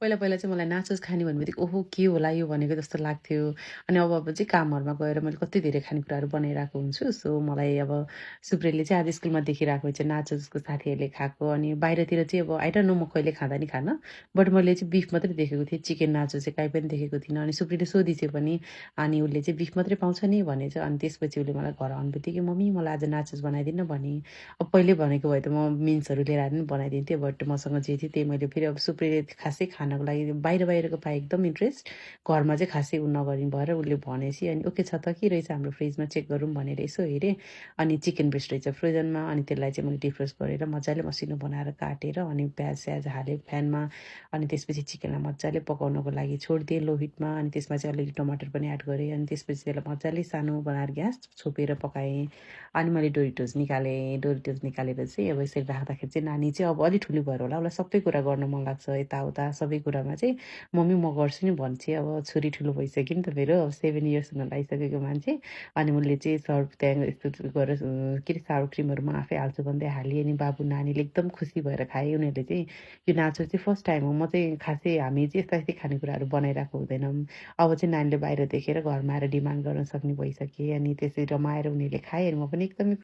पहिला चाहिँ मलाई नाचोस खाने भन्नेबित्तिकै ओहो के होला यो भनेको जस्तो लाग्थ्यो। अनि अब चाहिँ कामहरूमा गएर मैले कति धेरै खानेकुराहरू बनाइरहेको हुन्छु। सो मलाई अब सुप्रियाले चाहिँ आज स्कुलमा देखिरहेको हुन्छ नाचोसको साथीहरूले खाएको। अनि बाहिरतिर चाहिँ अब आई डोन्ट नो म कहिले खाँदा नि खान। बट मैले चाहिँ बिफ मात्रै देखेको थिएँ, चिकन नाचो चाहिँ कहीँ पनि देखेको थिइनँ। अनि सुप्रियाले सोधी पनि अनि उसले चाहिँ बिफ मात्रै पाउँछ नि भनेछ। अनि त्यसपछि उसले मलाई घर आउनु बित्तिकै मम्मी मलाई आज नाचोस बनाइदिनु भने। अब पहिले भनेको भए त म मिन्सहरू लिएर आएर पनि बनाइदिन्थेँ। बट मसँग जे थियो त्यही मैले फेरि अब सुप्रियाले खासै खानको लागि बाहिरको पाए एकदम इन्ट्रेस्ट, घरमा चाहिँ खासै उ नगर्ने भएर उसले भनेपछि अनि ओके छ त के रहेछ हाम्रो फ्रिजमा चेक गरौँ भनेर यसो हेरेँ। अनि चिकन ब्रेस्ट रहेछ फ्रोजनमा। अनि त्यसलाई चाहिँ मैले डिफ्रोस्ट गरेर मजाले मसिनो बनाएर काटेर अनि प्याज स्याज हालेँ प्यानमा। अनि त्यसपछि चिकनलाई मजाले पकाउनको लागि छोडिदिएँ लो हिटमा। अनि त्यसमा चाहिँ अलिअलि टमाटर पनि एड गरेँ। अनि त्यसपछि त्यसलाई मजाले सानो बनाएर ग्यास छोपेर पकाएँ। अनि मैले डोरिटोस निकालेँ। डोरिटोस निकालेर चाहिँ अब यसरी राख्दाखेरि चाहिँ नानी चाहिँ अब अलिक ठुलो भएर होला उसलाई सबै कुरा गर्न मन लाग्छ। यताउता सबै कुरामा चाहिँ मम्मी म गर्छु नि भन्छ। अब छोरी ठुलो भइसक्यो नि त मेरो, अब 7 इयर्स हुन लागिसकेको मान्छे। अनि उसले चाहिँ सर्भ त्यहाँ यस्तो गरेर के अरे साउर क्रिमहरू म आफै हाल्छु भन्दै हालेँ। अनि बाबु नानीले एकदम खुसी भएर खाए। उनीहरूले चाहिँ यो नाचो चाहिँ फर्स्ट टाइम हो। म चाहिँ खासै हामी चाहिँ यस्ता यस्तै खानेकुराहरू बनाइरहेको हुँदैनौँ। अब चाहिँ नानीले बाहिर देखेर घरमा आएर डिमान्ड गर्न सक्ने भइसकेँ। अनि त्यसरी रमाएर उनीहरूले खाए। अनि म पनि एकदमै